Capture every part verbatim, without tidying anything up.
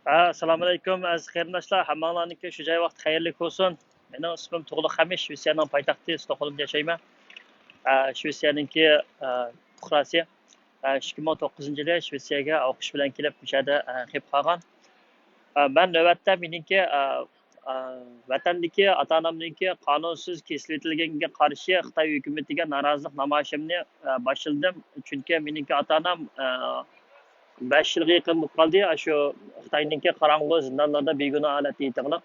ئەسسالامۇئەلەيكۇم، ئەزىز قېرىنداشلار، ھەممىڭلارنىڭكى شۇ جاي ۋاقتى خەيرلىك بولسۇن. مېنىڭ ئىسمىم تۇغلۇق خەمىش، شىۋېتسىيەنىڭ پايتەختى ستوكھولمدا ياشايمەن. ئە، شىۋېتسىيەنىڭكى، ئە، پۇقراسى. ئە، ئىككى مىڭ توققۇزىنچى يىلى شىۋېتسىيەگە ئوقۇش بىلەن كېلىپ، مۇشۇ يەردە، ئە، قېلىپ قالغان. ئە، مەن نۆۋەتتە مېنىڭكى، ئە، ئە، ۋەتەندىكى ئاتا-ئانامنىڭكى قانۇنسىز كېسىۋېتىلگەنگە قارشى خىتاي ھۆكۈمىتىگە نارازىلىق نامايىشىمنى، ئە، باشلىدىم. چۈنكى مېنىڭكى ئاتا-ئانام، ئە، بەش يىلغا يېقىن بولۇپ قالدى، ئاشۇ خىتاينىڭكى قاراڭغۇ زىندانلىرىدا بىگۇناھ ھالەتتە يېتىۋاتىدۇ.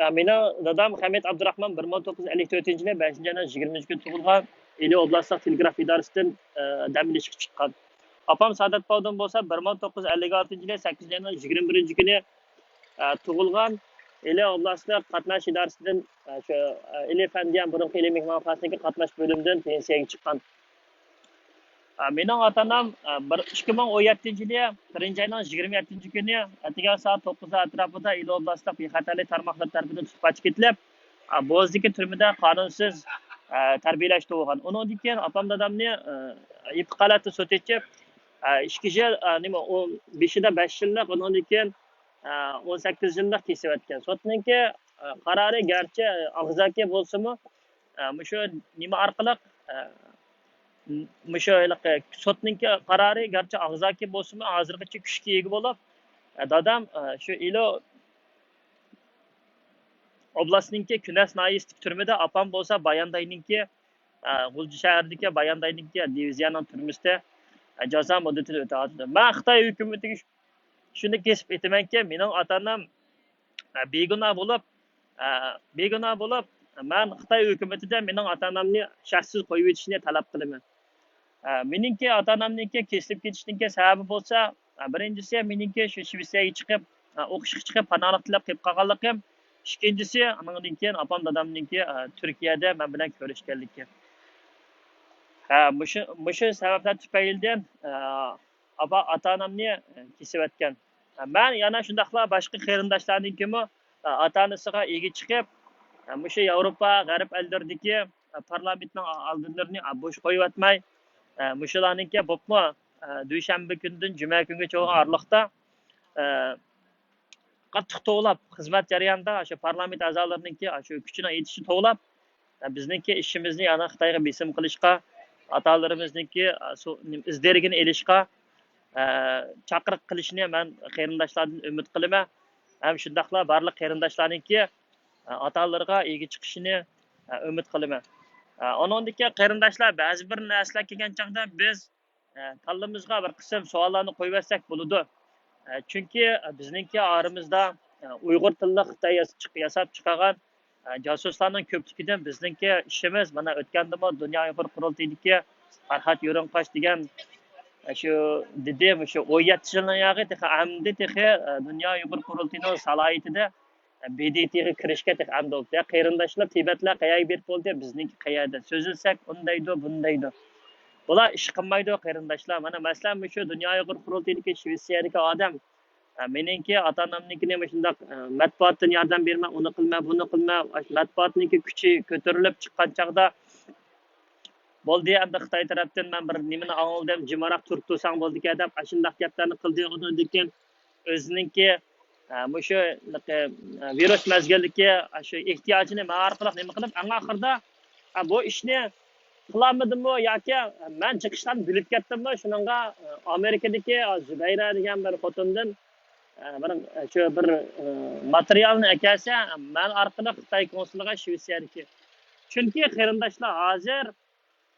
ئە، مېنىڭ دادام خەمىت ئابدۇراخمان بىر مىڭ توققۇز يۈز ئەللىك تۆتىنچى يىلى بەشىنچى ئاينىڭ يىگىرمىنچى كۈنى تۇغۇلغان. ئىلى ئوبلاستلىق تېلېگراف ئىدارىسىدىن، ئە، دەم ئېلىشقا چىققان. ئاپام سائادەت باۋدىن بولسا بىر مىڭ توققۇز يۈز ئەللىك ئالتىنچى يىلى سەككىزىنچى ئاينىڭ يىگىرمە بىرىنچى كۈنى، ئە، تۇغۇلغان. ئىلى ئوبلاستلىق قاتناش ئىدارىسىدىن، ئە، شۇ، ئە، ئىلى فەندىيان بۇرۇنقى ئىلى مېھمانخانىسىدىكى قاتناش بۆلۈمىدىن پېنسىيەگە چىققان. ئە، مېنىڭ ئاتا-ئانام، ئە، بىر، ئىككى مىڭ ئون يەتتىنچى يىلى بىرىنچى ئاينىڭ يىگىرمە يەتتىنچى كۈنى ئەتىگەن سائەت توققۇز ئەتراپىدا ئىلى ئوبلاستلىق بىخەتەرلىك تارماقلىرى تەرىپىدىن تۇتۇپ قاچىپ كېتىلىپ، ئە، بوزدىكى تۈرمىدە قانۇنسىز، ئە، تەربىيەلەشتۈرۈلگەن. ئۇنىڭدىن كېيىن ئاپام دادامنى، ئە، يېپىق ھالەتتە سوت ئېچىپ، ئە، ئىككى يىل، ئە، نېمە، ئۇ بېشىدا بەش يىللىق، ئۇنىڭدىن كېيىن، ئە، ئون سەككىز يىللىق كېسىۋەتكەن. سوتنىڭكى، ئە، قارارى گەرچە ئاغزاكى بولسىمۇ، ئە، مۇشۇ نېمە ئارقىلىق، ئە، مۇشۇ ھېلىقى سوتنىڭكى قارارى گەرچە ئاغزاكى بولسىمۇ، ھازىرغىچە كۈچكە ئىگە بولۇپ، ئە، دادام، ئە، شۇ ئىلى ئوبلاستنىڭكى كۈنەس ناھىيەسىدىكى تۈرمىدە، ئاپام بولسا بايانداينىڭكى، ئە، غۇلجا شەھىرىدىكى بايانداينىڭكى دىۋىزىيەنىڭ تۈرمىسىدە، ئە، جازا مۇددىتىنى ئۆتەۋاتىدۇ. مەن خىتاي ھۆكۈمىتىگە شۇ-، شۇنى كېسىپ ئېيتىمەنكى، مېنىڭ ئاتا-ئانام، ئە، بىگۇناھ بولۇپ، ئە، بىگۇناھ بولۇپ، مەن خىتاي ھۆكۈمىتىدىن مېنىڭ ئاتا-ئانامنى شەرتسىز قويۇۋېتىشنى تەلەپ قىلىمەن. ئە، مېنىڭكى ئاتا-ئانامنىڭكى كېسىلىپ كېتىشىنىڭكى سەۋەبى بولسا، ئە، بىرىنچىسى، مېنىڭكى شۇ شىۋېتسىيەگە چىقىپ، ئە، ئوقۇشقا چىقىپ، پاناھلىق تىلەپ قېلىپ قالغانلىقىم. ئىككىنچىسى، ئانىڭدىن كېيىن ئاپام دادامنىڭكى، ئە، تۈركىيەدە مەن بىلەن كۆرۈشكەنلىكى. ھە، مۇشۇ، مۇشۇ سەۋەبلەر تۈپەيلىدىن، ئە، ئاپا، ئاتا-ئانامنى، ئە، كېسىۋەتكەن. ئە، مەن يەنە شۇنداقلا باشقا قېرىنداشلارنىڭكىمۇ، ئە، ئاتا-ئانىسىغا ئىگە چىقىپ، ئە، مۇشۇ ياۋروپا، غەرب ئەللىرىدىكى، ئە، پارلامېنتنىڭ ئالدىلىرىنى، ئە، بوش قويۇۋەتمەي، ئە، مۇشۇلارنىڭكى بولۇپمۇ، ئە، دۈشەنبە كۈنىدىن جۈمە كۈنگىچە بولغان ئارىلىقتا، ئە، قاتتىق توۋلاپ، خىزمەت جەريانىدا شۇ پارلامېنت ئەزالىرىنىڭكى شۇ كۈچىنىڭ يېتىشىچە توۋلاپ، بىزنىڭكى ئىشىمىزنى يەنە خىتايغا بېسىم قىلىشقا، ئاتالىرىمىزنىڭكى، ئە، سو-، نېمە، ئىز دېرىكىنى ئېلىشقا، ئە، چاقىرىق قىلىشىنى مەن قېرىنداشلاردىن ئۈمىد قىلىمەن. ھەم شۇنداقلا بارلىق قېرىنداشلارنىڭكى، ئە، ئاتالىرىغا ئىگە چىقىشىنى، ئە، ئۈمىد قىلىمەن. ئە، ئۇنىڭدىكى قېرىنداشلار بەزى بىر نەرسىلەر كەلگەن چاغدا بىز ئە، كاللىمىزغا بىر قىسىم سوئاللارنى قويۇۋەتسەك بولىدۇ. ئە، چۈنكى، ئە، بىزنىڭكى ئارىمىزدا، ئە، ئۇيغۇر تىللىق خىتاي ياس-، چىق-، ياساپ چىقارغان، ئە، جاسۇسلارنىڭ كۆپلۈكىدىن بىزنىڭكى ئىشىمىز، مانا، ئۆتكەندىمۇ دۇنيا ئۇيغۇر قۇرۇلتىيىدىكى پەرھات يورۇڭقاش دېگەن، ئە، شۇ دېدى، مۇشۇ ئون يەتتە يىلنىڭ ياغى تېخى ئەمدى تېخى، ئە، دۇنيا ئۇيغۇر قۇرۇلتىيىنىڭ سالاھىيىتىدە بې دې تېغا كىرىشكە تېخى ئەمدى بولۇپتۇ. يا قېرىنداشلار، تىبەتلەر قەيەرگە بېرىپ بولدى، بىزنىڭكى قەيەردە؟ سۆزلىسەك ئۇندايدۇ، بۇندايدۇ. بۇلار ئىش قىلمايدۇ، قېرىنداشلار. مانا، مەسىلەن، مۇشۇ دۇنيا ئۇيغۇر قۇرۇلتىيىدىكى شىۋېتسىيەدىكى ئادەم، ئە، مېنىڭكى ئاتا-ئانامنىڭكىنى مۇشۇنداق، ئە، مەتبۇئاتتىن ياردەم بېرىمەن، ئۇنى قىلىمەن، بۇنى قىلىمەن، ئاشۇ مەتبۇئاتنىڭكى كۈچى كۆتۈرۈلۈپ چىققان چاغدا، بولدى، ئەمدى خىتاي تەرەپتىن مەن بىر نېمىنى ئاڭلىدىم، جىمراق تۇرۇپ تۇرساڭ بولىدىكەن دەپ، ئاشۇنداق گەپلەرنى قىلدى. ئۇنىڭدىن كېيىن ئۆزىنىڭكى، ئە، مۇشۇ، ئە، ۋىرۇس مەزگىلىدىكى، ئە، شۇ ئېھتىياجىنى مەن ئارقىلىق نېمە قىلىپ، ئەڭ ئاخىرىدا، ئە، بۇ ئىشنى قىلالمىدىممۇ ياكى مەن جىق ئىشلارنى بىلىپ كەتتىممۇ، شۇنىڭغا، ئە، ئامېرىكىدىكى، ئە، زۇبەيرە دېگەن بىر خوتۇندىن، ئە، بىر، شۇ بىر، ئە، ماتېرىيالنى ئەكەلسە، مەن ئارقىلىق خىتاي كونسۇلىغا شىۋېتسىيەدىكى. چۈنكى قېرىنداشلار، ھازىر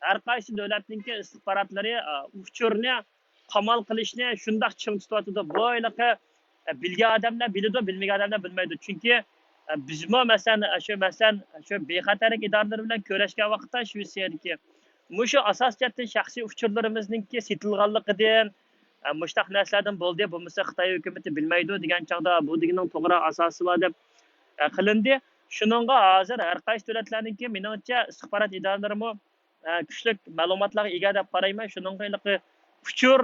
ھەر قايسى دۆلەتنىڭكى ئىستىخباراتلىرى، ئە، ئۇچۇرنى قامال قىلىشنى شۇنداق چىڭ تۇتۇۋاتىدۇ. بۇ ھېلىقى، ئە، بىلگەن ئادەملەر بىلىدۇ، بىلمىگەن ئادەملەر بىلمەيدۇ. چۈنكى، ئە، بىزمۇ مەسىلەن، ئە، شۇ، مەسىلەن، شۇ بىخەتەرلىك ئىدارىلىرى بىلەن كۆرۈشكەن ۋاقىتتا شىۋېتسىيەدىكى مۇشۇ ئاساسىي جەھەتتىن شەخسىي ئۇچۇرلىرىمىزنىڭكى سېتىلغانلىقىدىن، ئە، مۇشۇنداق نەرسىلەردىن بولدى، بولمىسا خىتاي ھۆكۈمىتى بىلمەيدۇ دېگەن چاغدا بۇ دېگىنىنىڭ توغرا ئاساسى بار دەپ، ئە، قىلىندى. شۇنىڭغا ھازىر ھەر قايسى دۆلەتلەرنىڭكى، مېنىڭچە، ئىستىخبارات ئىدارىلىرىمۇ ئە، كۈچلۈك مەلۇماتلارغا ئىگە دەپ قارايمەن. شۇنىڭغا ھېلىقى ئۇچۇر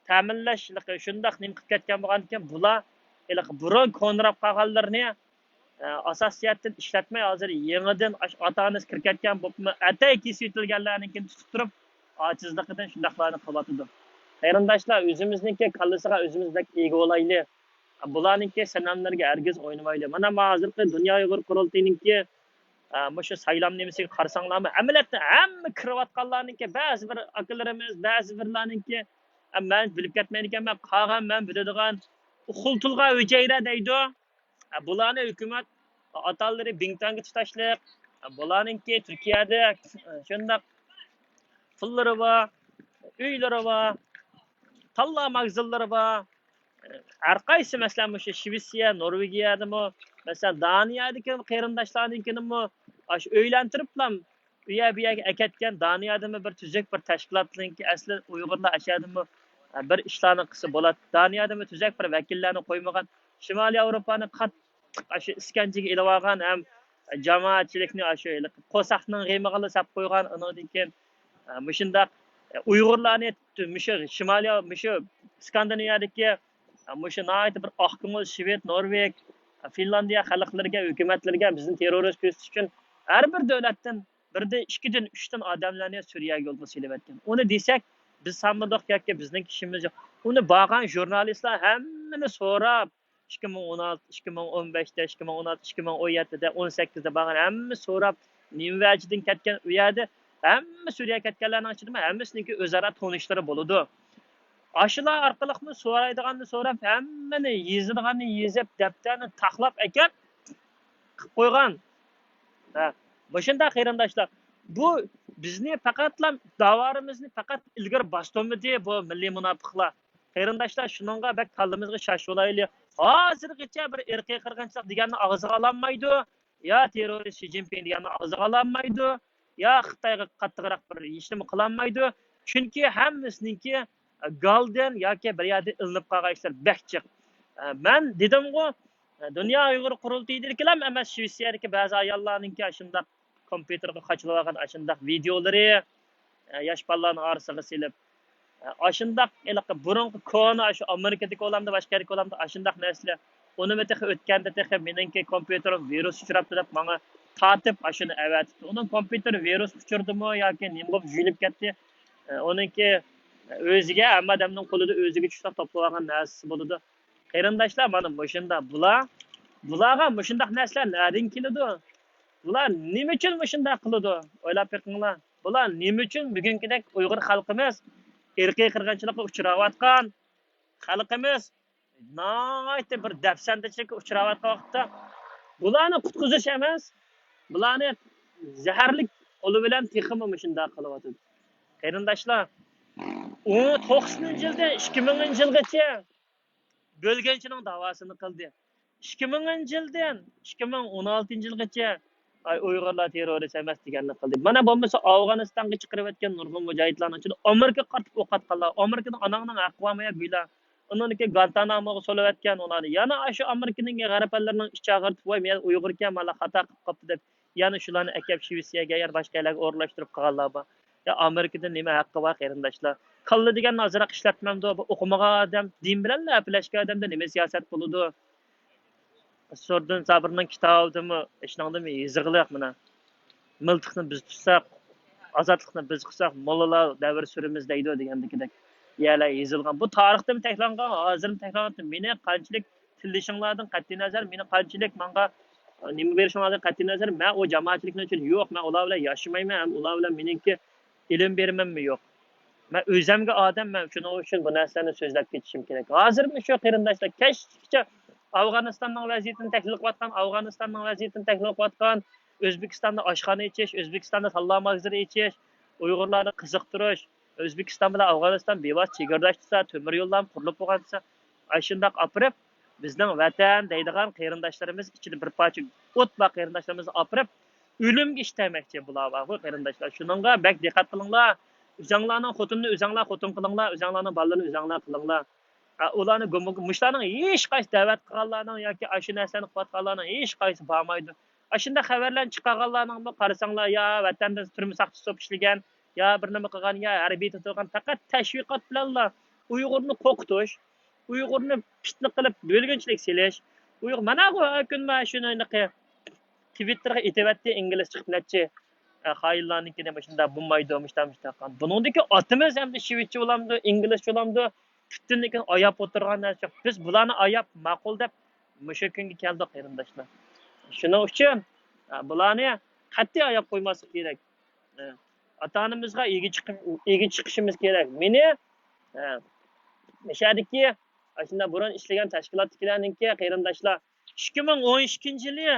تەمىنلەش ھېلىقى شۇنداق نېمە قىلىپ كەتكەن بولغاندىكىن، بۇلار ھېلىقى بۇرۇن كونىراپ قالغانلىرىنى، ئە، ئاساسىي جەھەتتىن ئىشلەتمەي، ھازىر يېڭىدىن ئاش-، ئاتا-ئانىسى كىرىپ كەتكەن بولۇپمۇ، ئەتەي كېسىۋېتىلگەنلەرنىڭكىنى تۇتۇپ تۇرۇپ، ئاجىزلىقىدىن شۇنداقلارنى قىلىۋاتىدۇ. قېرىنداشلار، ئۆزىمىزنىڭكى كاللىسىغا ئۆزىمىز بەك ئىگە بولايلى. بۇلارنىڭكى سەنەملىرىگە ھەرگىز ئوينىمايلى. مانا، ما ھازىرقى دۇنيا ئۇيغۇر قۇرۇلتىيىنىڭكى، ئە، مۇشۇ سايلام نېمىسىگە قارىساڭلارمۇ، ئەمەلىيەتتە ھەممە كىرىۋاتقانلارنىڭكى، بەزى بىر ئاكىلىرىمىز، بەزى بىرلارنىڭكى، ئە، مەن بىلىپ كەتمەيدىكەنمەن، قالغان مەن بىلىدىغان خۇلتۇلغا ھۈجەيرە دەيدۇ. ئە، بۇلارنى ھۆكۈمەت، ئاتالىرى بىڭتۈەنگە تۇتاشلىق، ئە، بۇلارنىڭكى تۈركىيەدە، ئە، شۇنداق پۇللىرى بار، ئۆيلىرى بار، تاللا ماگىزىنلىرى بار. ھەر قايسى، مەسىلەن، مۇشۇ شىۋېتسىيە، نورۋېگىيەدىمۇ، مەسىلەن، دانىيەدىكى قېرىنداشلارنىڭكىنىمۇ ئاشۇ ئۆيلەندۈرۈپلا ئۇ يەر بۇ يەرگە ئەكەتكەن، دانىيەدىمۇ بىر تۈزۈك بىر تەشكىلاتنىڭكى، ئەسلى ئۇيغۇرلار ئاشۇ يەردىمۇ بىر ئىشلارنى قىلسا بولاتتى. دانىيەدىمۇ تۈزۈك بىر ۋەكىللەرنى قويمىغان، شىمالىي ياۋروپانى قاتتىق ئاشۇ ئىسكەنجىگە ئېلىۋالغان ھەم جامائەتچىلىكنى ئاشۇ ھېلىقى قورساقنىڭ غېمىغىلا ساپ قويغان، ئۇنىڭدىن كېيىن، ئە، مۇشۇنداق، ئە، ئۇيغۇرلارنى مۇشۇ شىمالىي، مۇشۇ ئىسكاندىناۋىيەدىكى، ئە، مۇشۇ ناھايىتى بىر ئاق كۆڭۈل شىۋېد، نورۋېگ، فىنلاندىيە خەلقلىرىگە، ھۆكۈمەتلىرىگە بىزنى تېررورىست كۆرسىتىش ئۈچۈن ھەر بىر دۆلەتتىن بىردىن، ئىككىدىن، ئۈچتىن ئادەملەرنى سۈرىيەگە يولغا سېلىۋەتكەن. ئۇنى دېسەك، بىز سانمىدۇق ياكى بىزنىڭ ئىشىمىز يوق. ئۇنى بارغان ژۇرنالىستلار ھەممىنى سوراپ، ئىككى مىڭ ئون ئالتە، ئىككى مىڭ ئون بەشتە، ئىككى مىڭ ئون ئالتە، ئىككى مىڭ ئون يەتتىدە، ئون سەككىزدە بارغان ھەممە سوراپ، نېمە ۋەجىدىن كەتكەن ئۇ يەردە، ھەممە سۈرىيەگە كەتكەنلەرنىڭ ئىچىدىمۇ ھەممىسىنىڭكى ئۆزئارا تونۇشلىرى بولىدۇ. ئاشۇلار ئارقىلىقمۇ سورايدىغاننى سوراپ، ھەممىنى يېزىدىغاننى يېزىپ، دەپتەرنى تاقلاپ ئەكەپ قىلىپ قويغان. ھە، مۇشۇنداق قېرىنداشلار، بۇ بىزنى پەقەتلا، داۋالىرىمىزنى پەقەت ئىلگىرى باستۇرمىدى بۇ مىللىي مۇناپىقلار. قېرىنداشلار، شۇنىڭغا بەك كاللىمىزغا شاش بولايلى. ھازىرغىچە بىر ئىرقىي قىرغىنچىلىق دېگەننى ئاغزىغا ئالالمايدۇ. يا تېررورىست شى جىنپىڭ دېگەننى ئاغزىغا ئالالمايدۇ. يا خىتايغا قاتتىقراق بىر ھېچنېمە قىلالمايدۇ. چۈنكى ھەممىسىنىڭكى گالدىن ياكى بىر يەردىن ئېلىنىپ قالغان ئىشلار بەك جىق. مەن دېدىمغۇ، دۇنيا ئۇيغۇر قۇرۇلتىيىدىكىلەم ئەمەس، شىۋېتسىيەدىكى بەزى ئاياللارنىڭكى ئاشۇنداق كومپيۇتېرغا قاچىلىۋالغان ئاشۇنداق ۋىدېئولىرى، ئە، ياش بالىلارنىڭ ئارىسىغا سېلىپ، ئە، ئاشۇنداق ھېلىقى بۇرۇنقى كونا، ئاشۇ ئامېرىكىدىكى بولامدۇ، باشقا يەردىكى بولامدۇ، ئاشۇنداق نەرسىلەر. ئۇنىمۇ تېخى ئۆتكەندە تېخى مېنىڭكى كومپيۇتېرىم ۋىرۇس ئۇچراپتۇ دەپ ماڭا تارتىپ، ئاشۇنى ئەۋەتىپتۇ. ئۇنىڭ كومپيۇتېرى ۋىرۇس ئۇچرىدىمۇ ياكى نېمە بولۇپ يۇيۇلۇپ كەتتى؟ ئە، ئۇنىڭكى ئۆزىگە، ھەممە ئادەمنىڭ قولىدا ئۆزىگە چۈشلۈك توپلىۋالغان نەرسىسى بولىدۇ. قېرىنداشلار، مانا مۇشۇنداق بۇلار، بۇلارغا مۇشۇنداق نەرسىلەر نەدىن كېلىدۇ؟ بۇلار نېمە ئۈچۈن مۇشۇنداق قىلىدۇ؟ ئويلاپ بېقىڭلار. بۇلار نېمە ئۈچۈن بۈگۈنكىدەك ئۇيغۇر خەلقىمىز ئىرقىي قىرغىنچىلىققا ئۇچراۋاتقان، خەلقىمىز ناھايىتى بىر دەپسەندىچىلىككە ئۇچراۋاتقان ۋاقىتتا، بۇلارنى قۇتقۇزۇش ئەمەس، بۇلارنى زەھەرلىك يولى بىلەن تېخىمۇ مۇشۇنداق قىلىۋاتىدۇ. قېرىنداشلار، ئۇ توقسىنىنچى يىلدىن ئىككى مىڭىنچى يىلغىچە بۆلگۈنچىنىڭ داۋاسىنى قىلدى. ئىككى مىڭىنچى يىلدىن ئىككى مىڭ ئون ئالتىنچى يىلغىچە، ئاي، ئۇيغۇرلار تېررورىست ئەمەس دېگەننى قىلدى. مانا بولمىسا ئافغانىستانغا چىقىرىۋەتكەن نۇرغۇن مۇجاھىدلارنىڭ ئىچىدە ئامېرىكىغا قارىتىپ ئوق ئاتقانلار، ئامېرىكىدىن ئاناڭنىڭ ھەققى بارمۇ يا بىلا؟ ئۇنىڭدىن كېيىن گۇانتاناموغا سولىۋەتكەن ئۇلارنى. يەنە ئاشۇ ئامېرىكىنىڭ غەرب ئەللىرىنىڭ ئىچ ئاغرىتىپ، ۋاي، مەن ئۇيغۇركەن، مانا خاتا قىلىپ قاپتۇ دەپ، يەنە شۇلارنى ئەكەپ شىۋېتسىيەگە يا باشقا يەرلەرگە ئورۇنلاشتۇرۇپ قالغانلار بار. يا ئامېرىكىدىن نېمە ھەققى بار، قېرىنداشلار؟ كاللا دېگەننى ئازراق ئىشلەتمەمدۇ؟ بۇ ئوقۇمىغان ئادەم، دىن بىلەنلا ئەپلەشكەن ئادەمدە نېمە سىياسەت بولىدۇ؟ سوردۇن سابىرنىڭ كىتابىدىمۇ، ئىشنىڭدىمۇ يېزىقلىق مانا. مىلتىقنى بىز تۇتساق، ئازادلىقنى بىز قىلساق، موللىلار دەۋر سۈرىمىز دەيدۇ دېگەندىكىدەك يەرلەر يېزىلغان. بۇ تارىختىمۇ تەكرارلانغان، ھازىرمۇ تەكرارلىنىۋاتىدۇ. مېنى قانچىلىك تىللىشىڭلاردىن قەتئىينەزەر، مېنى قانچىلىك ماڭا نېمە بېرىشىڭلاردىن قەتئىينەزەر، مەن ئۇ جامائەتچىلىكنىڭ ئىچىدە يوق، مەن ئۇلار بىلەن ياشىمايمەن ھەم ئۇلار بىلەن مېنىڭكى ئىلىم بېرىمىممۇ يوق. مەن ئۆزەمگە ئادەم، مەن شۇنىڭ ئۈچۈن بۇ نەرسىلەرنى سۆزلەپ كېتىشىم كېرەك. ھازىرمۇ شۇ قېرىنداشلار كەچكىچە ئافغانىستاننىڭ ۋەزىيىتىنى تەھلىل قىلىۋاتقان، ئافغانىستاننىڭ ۋەزىيىتىنى تەھلىل قىلىۋاتقان، ئۆزبېكىستاندا ئاشخانا ئېچىش، ئۆزبېكىستاندا تاللا ماگىزىنى ئېچىش، ئۇيغۇرلارنى قىزىقتۇرۇش، ئۆزبېكىستان بىلەن ئافغانىستان بىۋاسىتە چېگرىداش تۇرسا، تۆمۈر يوللارمۇ قۇرۇلۇپ بولغان دېسە، ئاشۇنداق ئاپىرىپ، بىزنىڭ ۋەتەن دەيدىغان قېرىنداشلىرىمىز ئىچىدە بىر پارچە ئوت بار قېرىنداشلىرىمىزنى ئاپىرىپ، ئۆلۈمگە ئىتتەرمەكچى بۇلار بارغۇ قېرىنداشلار. شۇنىڭغا بەك دىققەت قىلىڭلار. ئۆزەڭلارنىڭ خوتۇنىنى ئۆزەڭلار خوتۇن قىلىڭلار، ئۆزەڭلارنىڭ بالىلىرىنى ئۆزەڭلار قىلىڭلار. ئا، ئۇلارنى گۇمۇ-، مۇشۇلارنىڭ ھېچقايسى دەۋەت قىلغانلارنىڭ ياكى ئاشۇ نەرسىلەرنى قىلىۋاتقانلارنىڭ ھېچقايسى بارمايدۇ. ئاشۇنداق خەۋەرلەرنى چىقارغانلارنىڭمۇ قارىساڭلار، يا ۋەتەندە تۈرمە ساقچىسى بولۇپ ئىشلىگەن، يا بىر نېمە قىلغان، يا ھەربىيدە تۇرغان، پەقەت تەشۋىقات بىلەنلا ئۇيغۇرنى قورقۇتۇش، ئۇيغۇرنى پىتنە قىلىپ بۆلگۈنچىلىك سېلىش. ئۇيغۇر، ماناغۇ ھەر كۈن مانا شۇنى ھېلىقى تىۋىتتېرغا ئېتىۋەتتى، ئىنگلىز چىقىپ نەچچە، ئە، خائىنلارنىڭكىنى مۇشۇنداق بولمايدۇ، مۇشۇنداق، مۇشۇنداق قىلغان. بۇنىڭدىكى ئاتىمىز ئەمدى شىۋېتچە بولامدۇ، ئىنگلىزچە بولامدۇ؟ پۈتۈنلۈكىنى ئاياپ ئولتۇرغان نەرسە يوق. بىز بۇلارنى ئاياپ ماقۇل دەپ مۇشۇ كۈنگە كەلدۇق، قېرىنداشلار. شۇنىڭ ئۈچۈن، ئە، بۇلارنى قەتئىي ئاياپ قويماسلىق كېرەك. ئە، ئاتا-ئانىمىزغا ئىگە چىقىپ، ئىگە چىقىشىمىز كېرەك. مېنى، ئە، مۇشۇ يەردىكى، ئاشۇنداق بۇرۇن ئىشلىگەن تەشكىلاتتىكىلەرنىڭكى قېرىنداشلار ئىككى مىڭ ئون ئىككىنچى يىلى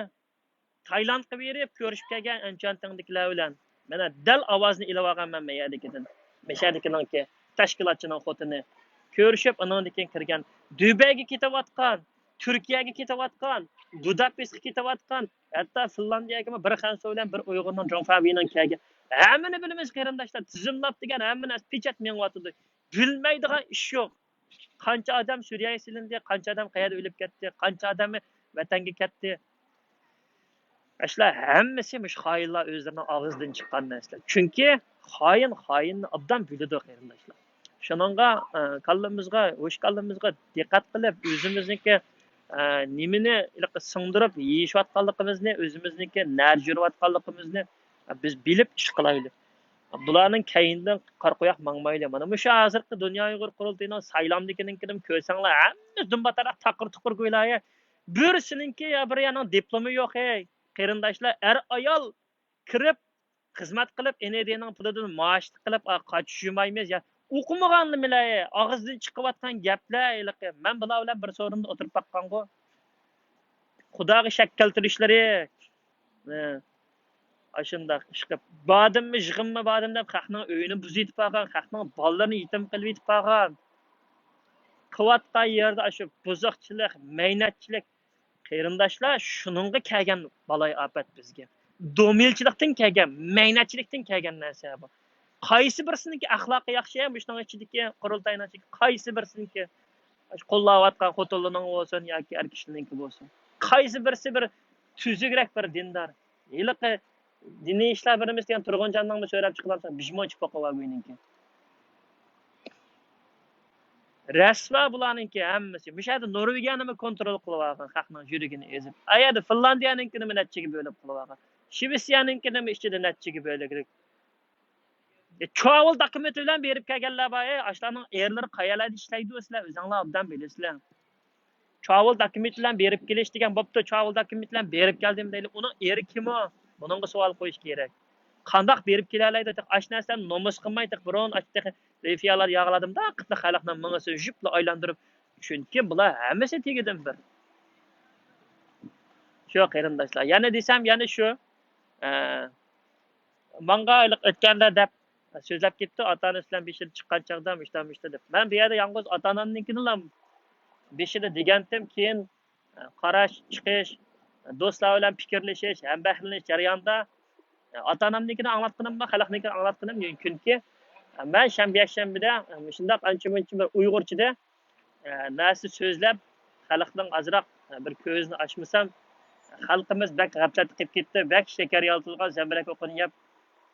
تايلاندقا بېرىپ كۆرۈشۈپ كەلگەن ئەنچۈەنتىڭدىكىلەر بىلەن. مانا دەل ئاۋازنى ئېلىۋالغانمەن مەيەردىكىدىن. مەشەدىكىنىڭكى تەشكىلاتچىنىڭ خوتۇنى. كۆرۈشۈپ، ئانىڭدىن كېيىن كىرگەن. دۇبەيگە كېتىۋاتقان، تۈركىيەگە كېتىۋاتقان، بۇداپېستقا كېتىۋاتقان، ھەتتا فىنلاندىيەگىمۇ بىر خەنزۇ بىلەن بىر ئۇيغۇرنىڭ جۇڭفەبىنىڭ كەلگەن. ھەممىنى بىلىمىز، قېرىنداشلار. تىزىملاپ دېگەن ھەممە نەرسە پېچەت مېڭىۋاتىدۇ. بىلمەيدىغان ئىش يوق. قانچە ئادەم سۈرىيەگە سېلىندى، قانچە ئادەم قەيەردە ئۆلۈپ كەتتى، قانچە ئادەم ۋەتەنگە كەتتى. ئاشۇلار ھەممىسى مۇشۇ خائىنلار ئۆزلىرىنىڭ ئاغزىدىن چىققان نەرسىلەر. چۈنكى خائىن خائىننى ئوبدان بىلىدۇ، قېرىنداشلار. شۇنىڭغا، ئە، كاللىمىزغا، ھوش كاللىمىزغا دىققەت قىلىپ، ئۆزىمىزنىڭكى، ئە، نېمىنى ھېلىقى سىڭدۈرۈپ يېيىشىۋاتقانلىقىمىزنى، ئۆزىمىزنىڭكى نەدە يۈرۈۋاتقانلىقىمىزنى، ئە، بىز بىلىپ ئىش قىلايلى. بۇلارنىڭ كەينىدىن قارا قوياق ماڭمايلى. مانا مۇشۇ ھازىرقى دۇنيا ئۇيغۇر قۇرۇلتىيىنىڭ سايلامدىكىنىڭكىنى كۆرسەڭلار، ھەممە دۈمباتاراق تاقىر تۇقۇر گويلايە. بىرسىنىڭكى يا بىر يەرنىڭ دىپلومى يوق، ھەي، قېرىنداشلار. ئەر ئايال كىرىپ، خىزمەت قىلىپ، ئېنېدىنىڭ پۇلىدىن مائاشلىق قىلىپ، ئا، قاچا يۇمايمىز يا. ئوقۇمىغانلا مىلەي، ئاغزىدىن چىقىۋاتقان گەپلەر ھېلىقى. مەن بۇلار بىلەن بىر سورۇندا ئولتۇرۇپ باققانغۇ. خۇداغا شەك كەلتۈرۈشلىرى. ھە. ئاشۇنداق ئىش قىلىپ، بادىممۇ، يىغىنمۇ بادىم دەپ خەقنىڭ ئۆيىنى بۇزۇۋېتىپ بارغان، خەقنىڭ بالىلىرىنى يېتىم قىلىۋېتىپ بارغان. قىلىۋاتقان يەردە ئاشۇ بۇزۇقچىلىق، مەينەتچىلىك، قېرىنداشلار، شۇنىڭغا كەلگەن بالايىئاپەت بىزگە. دومىلچىلىقتىن كەلگەن، مەينەتچىلىكتىن كەلگەن نەرسە بۇ. قايسى بىرسىنىڭكى ئەخلاقى ياخشى، مۇشۇنىڭ ئىچىدىكى قۇرۇلتاينىڭ ئىچىدىكى قايسى بىرسىنىڭكى، قوللاۋاتقان خوتۇنلىرىنىڭ بولسۇن ياكى ئەر كىشىلىرىنىڭكى بولسۇن، قايسى بىرسى بىر تۈزۈكرەك بىر دىندار؟ ھېلىقى دىنىي ئىشلار بىرىمىز دېگەن تۇرغۇنجاننىڭمۇ سۆرەپ چىقىۋاتساق، بىژمونچە پوقىۋالغۇينىڭكى. رەسۋا بۇلارنىڭكى ھەممىسى. مۇشۇ يەردە نورۋېگىيەنىمۇ كونترول قىلىۋالغان، خەقنىڭ يۈرىكىنى ئېزىپ. ئا يەردە فىنلاندىيەنىڭكىنىمۇ نەچچىگە بۆلۈپ قىلىۋالغان. شىۋېتسىيەنىڭكىنىمۇ ئىچىدە نەچچىگە بۆلۈكلۈك. ئە، چاۋۇل دوكۇمېنت بىلەن بېرىپ كەلگەنلەر بار. ئەي، ئاشۇلارنىڭ ئەرلىرى قەيەرلەردە ئىشلەيدۇ، سىلەر ئۆزۈڭلار ئوبدان بىلىسىلەر. چاۋۇل دوكۇمېنت بىلەن بېرىپ كېلىش دېگەن، بوپتۇ، چاۋۇل دوكۇمېنت بىلەن بېرىپ كەلدىم دەيلى. ئۇنىڭ ئېرى كىم ئۇ؟ بۇنىڭغا سوئال قويۇش كېرەك. قانداق بېرىپ كېلەلەيدۇ؟ تېخى ئاشۇ نەرسىلەرنى نومۇس قىلماي، تېخى بۇرۇن ئاشۇ تېخى لېفىيالار ياغلاردىم دا، قىتنى خەلقنىڭ مېڭىسى يۈپلا ئايلاندۇرۇپ. چۈنكى بۇلار ھەممىسى تېگىدىن بىر. شۇ قېرىنداشلار. يەنە دېسەم، يەنە شۇ. ئە، ماڭغا ئۆتكەندە دەپ سۆزلەپ كېتىپتۇ، ئاتا-ئانىسى بىلەن بېشىدا چىققان چاغدا مۇشتا، مۇشتا دەپ. مەن بۇ يەردە يالغۇز ئاتا-ئانامنىڭكىنىلا بېشىدا دېگەنتىم، كېيىن قاراش، چىقىش، دوستلار بىلەن پىكىرلىشىش، ھەمبەھىرلىنىش جەريانىدا ئاتا-ئانامنىڭكىنى ئاڭلاتقىنىم بار، خەلقنىڭكىنى ئاڭلاتقىنىم يوق. چۈنكى مەن شەنبە، يەكشەنبىدە مۇشۇنداق ئانچە-مۇنچە بىر ئۇيغۇرچىدا ئە، نەرسە سۆزلەپ، خەلقنىڭ ئازراق، ئە، بىر كۆزىنى ئاچمىسام، خەلقىمىز بەك غەپلەتتە قېلىپ كېتىپتۇ، بەك شېكەر يالتىلغان زەمبىرەك ئوقىنى يەپ،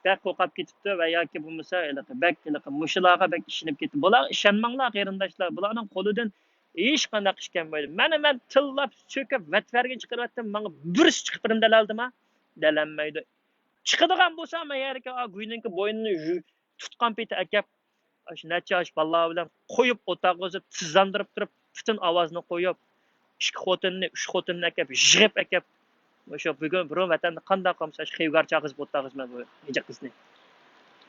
بەك قورقۇپ كېتىپتۇ ۋە ياكى بولمىسا ھېلىقى بەك، ھېلىقى مۇشۇلارغا بەك ئىشىنىپ كېتىپتۇ. بۇلارغا ئىشەنمەڭلار، قېرىنداشلار، بۇلارنىڭ قولىدىن ھېچقانداق ئىش كەلمەيدۇ. مانا مەن تىللاپ، سۆكۈپ، ۋەتۋەرگىن چىقىرىۋەتتىم، ماڭا بىرسى چىقىپ بېرىمدۇ دەلەلدىما؟ دەلەلمەيدۇ. چىقىدىغان بولسا، مەن يەرگە، ئا، گۇينىڭكى بوينىنى يۇ-، تۇتقان پېتى ئەكەپ، ئاشۇ نەچچە ياش بالىلار بىلەن قويۇپ، ئوتاققا ئوزۇپ، تىزلاندۇرۇپ تۇرۇپ، پۈتۈن ئاۋازنى قويۇپ، ئىككى خوتۇننى، ئۈچ خوتۇننى ئەكەپ، يىغىپ ئەكەپ، مۇشۇ بۈگۈن بۇرۇن ۋەتەندە قانداق قىلمىسا، شۇ خېۋگارچاغىز بولتاغىزمەن بۇ نىجىق قىزنى.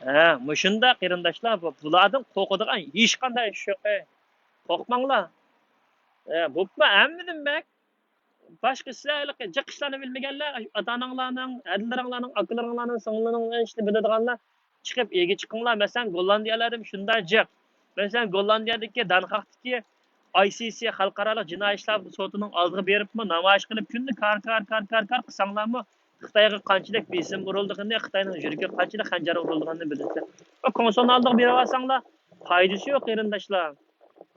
ھە، مۇشۇنداق قېرىنداشلار، بۇ، بۇلاردىن قورقىدىغان ھېچقانداق ئىش يوق. قورقماڭلار. ھە، بوپمۇ ھەممىدىن بەك باشقا سىلەر ھېلىقى جىق ئىشلارنى بىلمىگەنلەر، ئاشۇ ئاتا-ئاناڭلارنىڭ، ھەدىلىرىڭلارنىڭ، ئاكىلىرىڭلارنىڭ، سىڭلىلىرىڭلارنىڭ ئىشىنى بىلىدىغانلار چىقىپ ئىگە چىقىڭلار. مەسىلەن، گوللاندىيەلەردىمۇ شۇنداق جىق. مەسىلەن، گوللاندىيەدىكى دانخاكتىكى ئاي سى سى خەلقئارالىق جىنايى ئىشلار سوتىنىڭ ئالدىغا بېرىپمۇ نامايىش قىلىپ، كۈندە كار، كار، كار، كار، كار قىلساڭلارمۇ، خىتايغا قانچىلىك بېسىم ئۇرۇلىدىغىنىنى، خىتاينىڭ يۈرىكىگە قانچىلىك خەنجەر ئۇرۇلىدىغىنىنى بىلىسىلەر. ئۇ كونسۇلنىڭ ئالدىغا بېرىۋالساڭلار، پايدىسى يوق، قېرىنداشلار.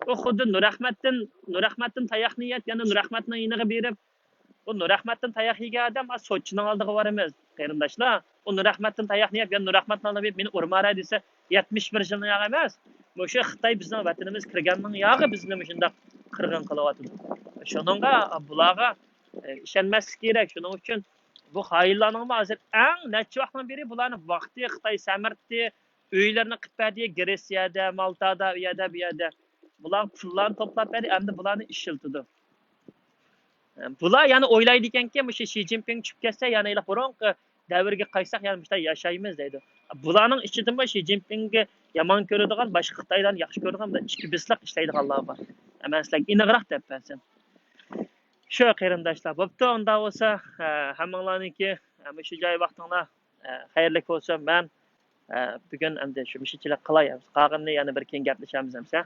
ئۇ خۇددى نۇرئەخمەتتىن، نۇرئەخمەتتىن تاياقنى يەپ، يەنە نۇرئەخمەتنىڭ يېنىغا بېرىپ، ئۇ نۇرئەخمەتتىن تاياق يېگەن ئادەم، ئا، سوتچىنىڭ ئالدىغا بارىمىز، قېرىنداشلار. ئۇ نۇرئەخمەتتىن تاياقنى يەپ، يەنە نۇرئەخمەتنىڭ ئالدىغا بېرىپ، مېنى ئۇرمالا دېسە، يەتمىش بىر يىلنىڭ ياغى ئەمەس. مۇشۇ خىتاي بىزنىڭ ۋەتىنىمىزگە كىرگەننىڭ ياغى بىزنى مۇشۇنداق قىرغىن قىلىۋاتىدۇ. شۇنىڭغا بۇلارغا، ئە، ئىشەنمەسلىك كېرەك. شۇنىڭ ئۈچۈن بۇ خائىنلارنىڭمۇ ھازىر ئەڭ نەچچە ۋاقىتتىن بېرى بۇلارنى باقتى، خىتاي سەمرىتتى، ئۆيلىرىنى قىلىپ بەردى، گرېتسىيەدە، مالتادا، ئۇ يەردە، بۇ يەردە. بۇلار پۇللارنى توپلاپ بەردى، ئەمدى بۇلارنى ئىشلىتىدۇ. بۇلار يەنە ئويلايدىكەنكى، مۇشۇ شى جىنپىڭ چۈشۈپ كەتسە، يەنە ھېلىقى بۇرۇنقى دەۋرگە قايتساق، يەنە مۇشۇنداق ياشايمىز دەيدۇ. بۇلارنىڭ ئىچىدىمۇ شى جىنپىڭگە يامان كۆرىدىغان، باشقا خىتايلارنى ياخشى كۆرىدىغان بىر ئىككى بىسلىق ئىشلەيدىغانلار بار. مەن سىلەرگە ئېنىقراق دەپ بەرسەم. شۇ قېرىنداشلار، بوپتۇ، ئۇنداق بولسا، ھە، ھەممىڭلارنىڭكى، ھە، مۇشۇ جاي ۋاقتىڭلار، ھە، خەيرلىك بولسۇن. مەن، ھە، بۈگۈن ئەمدى شۇ مۇشۇنچىلىك قىلاي. قالغىنىنى يەنە بىر كېيىن گەپلىشەرمىز ئەمسە.